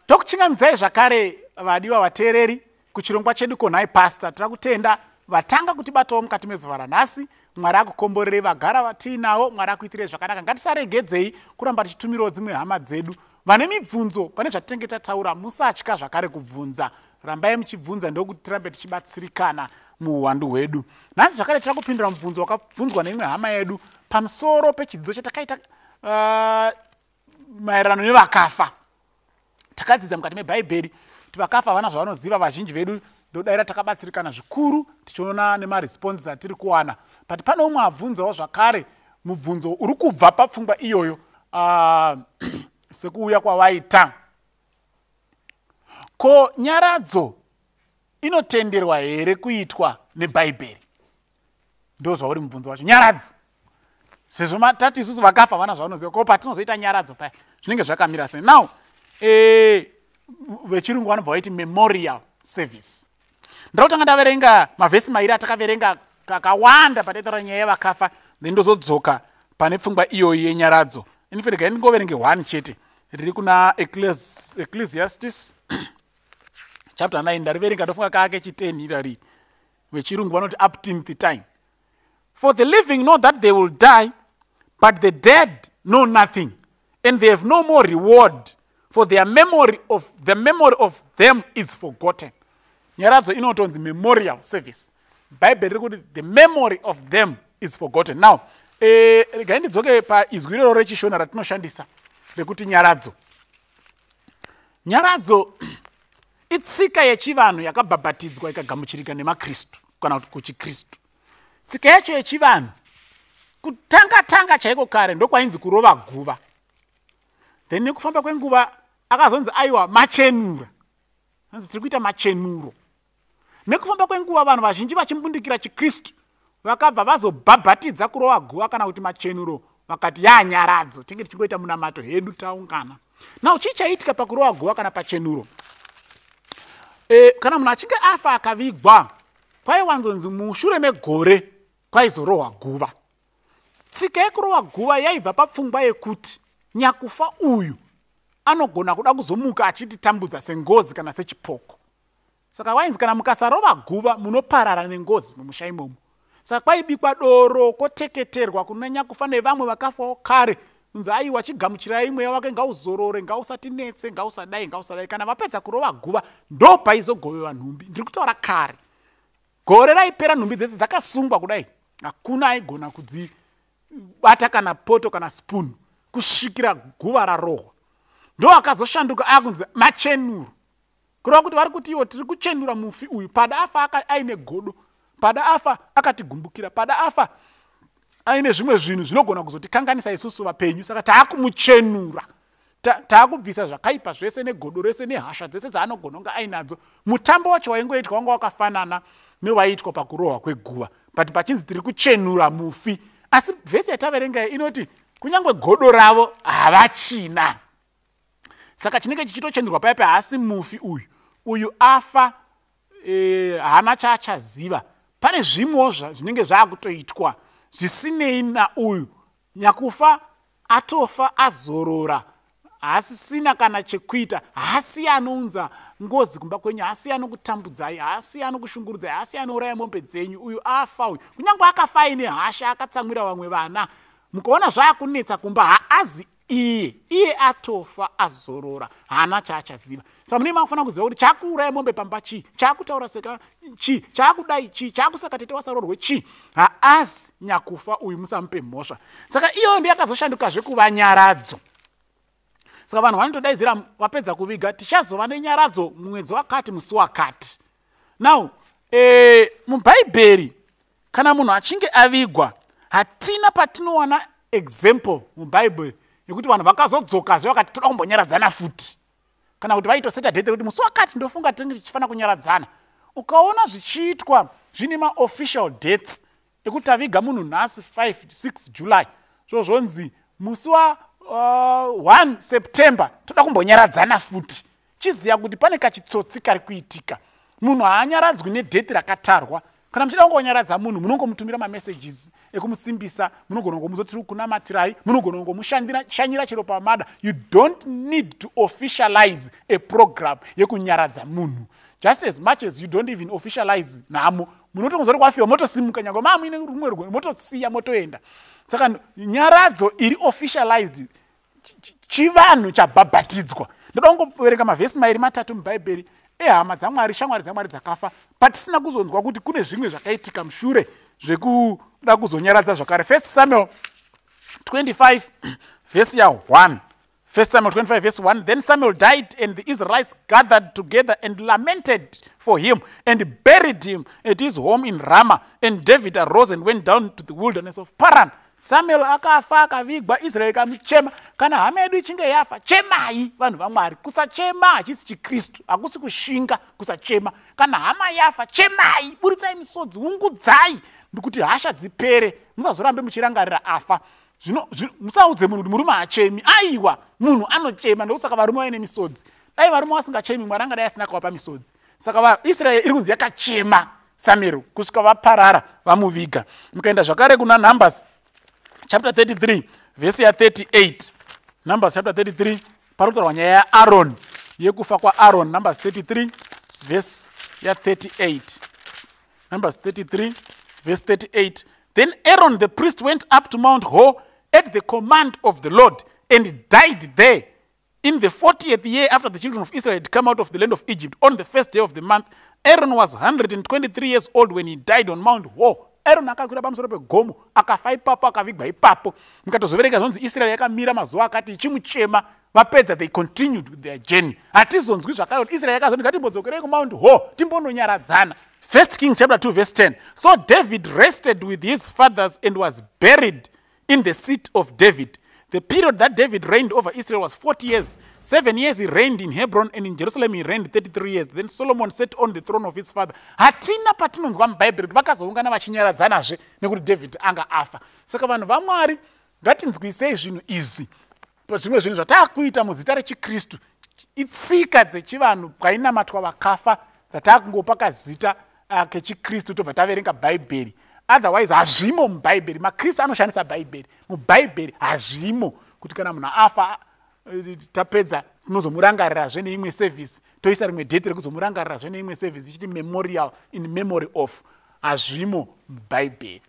Tokuchingamidzai zvakare, vadiwa vateereri, kuchirongwa chedu Konhai Pastor. Tira kutenda vatanga kutibatawo mukati mezuva ranhasi. Mwari akukomborerei. Vagara vatiinawo, Mwari akuitirei zvakanaka. Ngatisaregedzei kuramba tichitumirawo dzimwe hama dzedu vane mibvunzo pane zvatinenge tataura. Musatya zvakare kubvunza, rambai muchibvunza, ndokuti tirambe tichibatsirikana muuwandu hwedu. Nhasi zvakare tira kupindura mubvunzo wakabvunzwa neimwe hama yedu pamusoro pechidzidzo chatakaita maererano nevakafa. Takadzidza mukati mebhaibheri kuti vakafa havana zvavanoziva. Vazhinji vedu ndodaira takabatsirikana zvikuru tichiona nemaresponses atiri kuwana, but pane umwe abvunzawo zvakare mubvunzo uri kubva papfungwa iyoyo, sekuuya kwawaita: ko nyaradzo inotenderwa here kuitwa nebhaibheri? Ndo zvauri mubvunzo wacho. Nyaradzo, sezvo tati isusu vakafa vana zvavanoziva, ko patinozoita nyaradzo paya zvinenge zvakamira sei? Now vechirungu vanobva vaiti memorial service. Ndakutanga ndaverenga mavhesi mairi atakaverenga kakawanda pataitaura nyaya yevakafa, then ndozodzoka pane pfungwa iyoyi yenyaradzo. In fact, regai ndingoverenge one chete riri kuna Ecclesiastes chapter 9. Ndariverenga, ndofunga kaake chi10 irari. Vechirungu vanoti upteenth time. "For the living know that they will die, but the dead know nothing, and they have no more reward, for their memory of the memory of them is forgotten." Nyaradzo inotonzi memorial service. Bhaibheri riri kuti the memory of them is forgotten. Now regai ndidzoke paizwi iroro rechishona ratinoshandisa rekuti nyaradzo. Nyaradzo itsika yechivanhu yakabhabhatidzwa ikagamuchirika nemakristu kana kuti kuchikristu. Tsika yacho yechivanhu kutanga tanga chaiko kare ndokwainzi kurova guva. Then nekufamba kwenguva akazonzi aiwa, machenura, anzi tiri kuita machenuro. Nekufamba kwenguva vanhu vazhinji vachimbundikira chikristu vakabva vazobhabhatidza kurova guva kana kuti machenuro, vakati yanyaradzo, tinge tichingoita munamato hedu taungana. Now chii chaiitika pakurova guva kana pachenuro? Kana munhu achinge afa akavigwa, kwaiwanzonzi mushure megore kwaizorohwa guva. Tsika yekurova guva yaibva papfungwa yekuti nyakufa uyu anogona kuda kuzomuka achititambudza sengozi kana sechipoko. Saka wainzi kana mukasarova guva munoparara nengozi mumusha imomo. Saka kwaibikwa doro, koteketerwa kuna nyakufa nevamwe vakafawo kare, kunzi aiwa, chigamuchirai, mweya wake ngauzorore, ngausatinetse, ngausadai, ngausadai. Kana vapedza kurova guva ndo paizogovewa nhumbi. Ndiri kutaura kare, gore raipera nhumbi dzese dzakasungwa kudai, hakuna aigona kudzibata kana poto kana spoon kusvikira guva rarohwa. Ndo akazoshanduka akunzi machenuro, kureva kuti vari kuti iwo tiri kuchenura mufi uyu. Pada afa aine godo, pada afa akatigumbukira, pada afa aine zvimwe zvinhu zvinogona kuzotikanganisa isusu vapenyu. Saka taakumuchenura, taakubvisa zvakaipa zvese negodo rese nehasha dzese dzaanogona kunge ainadzo. Mutambo wacho waingoitwa wanga wakafanana newaiitwa pakurohwa kweguva, but pachinzi tiri kuchenura mufi. Asi vhesi yataverengai inoti kunyange godo ravo havachina. Saka chinenge chichitochenurwa paipa haasi mufi uyu. Uyu afa, haana chaachaziva. Pane zvimwewo zvinenge zvaakutoitwa zvisinei nauyu nyakufa. Atofa, azorora, haasisina kana chekuita. Haasi anounza ngozi kumba kwenyu, haasi anokutambudzai, haasi anokushungurudzai, haasi anouraya mombe dzenyu. Uyu afa uyu, kunyange akafa aine hasha, akatsamwira vamwe vana, mukaona zvaakunetsa kumba, haazi iye. Iye atofa, azorora, haana chaachaziva. Saka munenge makufanira kuziva kuti chakuuraya mombe pamba chii, chaakutaura seka chii, chaakudai chii, chaakusaka tete wasarorwe chii. Haasi nyakufa uyu, musamupe mhosva. Saka iyoyo ndiyo yakazoshandukazve kuva nyaradzo. Saka vanhu vanotodaidzira vapedza kuviga, tichazova nenyaradzo mwedzi wakati, musi wakati. Now mubhaibheri kana munhu achinge avigwa, hatina patinowana example mubhaibheri yekuti vanhu vakazodzokazve vakati toda kumbonyaradzana futi, kana kuti vaitoseta date rekuti musi wakati ndofunga tinenge tichifanira kunyaradzana. Ukaona zvichiitwa zvine maofficial dates ekuti taviga munhu nhasi 5 6 July, zvo zvonzi musi wa 1 September toda kumbonyaradzana futi, chiziva kuti pane kachitsotsi kari kuitika. Munhu haanyaradzwi nedate rakatarwa. Kana muchida kungonyaradza munhu, munongomutumira mamessages ekumusimbisa, munogona kungomuzoti tiri kunamatirai, munogona kungomushanyira chero pamada. You don't need to officialize a program yekunyaradza munhu, just as much as you don't even officialize nhamo. Munotongonzwa kwafiwa, motosimuka, nyange mamuine rumwe rugwendo, motosiya, motoenda. Saka nyaradzo iri officialized chivanhu chabhabhatidzwa. Ndoda kungoverenga mavhesi mairi matatu muBhaibheri ehama dzaMwari, shamwari dzaMwari dzakafa, patisina kuzonzwa kuti kune zvimwe zvakaitika mushure zvekuda kuzonyaradza zvakare. First Samuel 25 vhesi ya1. First Samuel 25 verse 1. Then Samuel died, and the Israelites gathered together and lamented for him and buried him at his home in Ramah. And David arose and went down to the wilderness of Paran. Samuel akafa, akavigwa, Israeri ikamuchema. Kana hama yedu ichinge yafa, chemai, vanhu vaMwari. Kusachema hachisi chiKristu, hakusi kushinga kusachema. Kana hama yafa, chemai, buritsai misodzi, ungudzai, ndikuti hasha dzipere, musazorambe muchirangarira afa. Zvino musaudze munhu kuti murume haachemi. Aiwa, munhu anochema, ndokusaka varume vaine misodzi. Dai varume vasingachemi, Mwari angadai asina kuvapa misodzi. Saka vaIsraeri iri kunzi yakachema Samuel kusvika vaparara, vamuviga. Mukaenda zvakare kuna Numbers chapter 33 vhesi ya38, Numbers chapter 33, pari kutaurwa nyaya yaAron, yekufa kwaAron. Numbers 33 vhesi ya38, Numbers 33 verse 38. Then Aaron the priest went up to Mount Hor at the command of the Lord and died there in the 40th year after the children of Israel had come out of the land of Egypt, on the first day of the month. Aaron was 123 years old when he died on Mount Hor. Aaron akakwira pamusoro pegomo, akafa ipapo, akavigwa ipapo. Mukatozoverenga, zvonzi Israeri yakamira mazuva akati ichimuchema. Vapedza, they continued with their journey. Hatizonzwi zvakare kuti Israeri yakazoti ngatimbodzokerei kuMount Hor timbononyaradzana. First Kings chapter 2 verse 10. So David rested with his fathers and was buried in the City of David. The period that David reigned over Israel was 40 years. 7 years he reigned in Hebron, and in Jerusalem he reigned 33 years. Then Solomon sat on the throne of his father. Hatina patinonzwa muBhaibheri kuti vakazoungana vachinyaradzanazve nekuti David anga afa. Saka vanhu vaMwari, ngatinzwisei zvinhu izvi. Zvimwe zvinhu zvataakuita muzita rechiKristu itsika dzechivanhu kwainamatwa vakafa, dzataakungopa kazita kechiKristu, tobva taverenga Bhaibheri. Otherwise hazvimo muBhaibheri. MaKristu anoshandisa Bhaibheri, muBhaibheri hazvimo kuti kana munhu afa, tapedza tinozomurangarirazve neimwe service, toisa rimwe date rekuzomurangarirazve neimwe service, ichiti memorial, in memory of. Hazvimo muBhaibheri.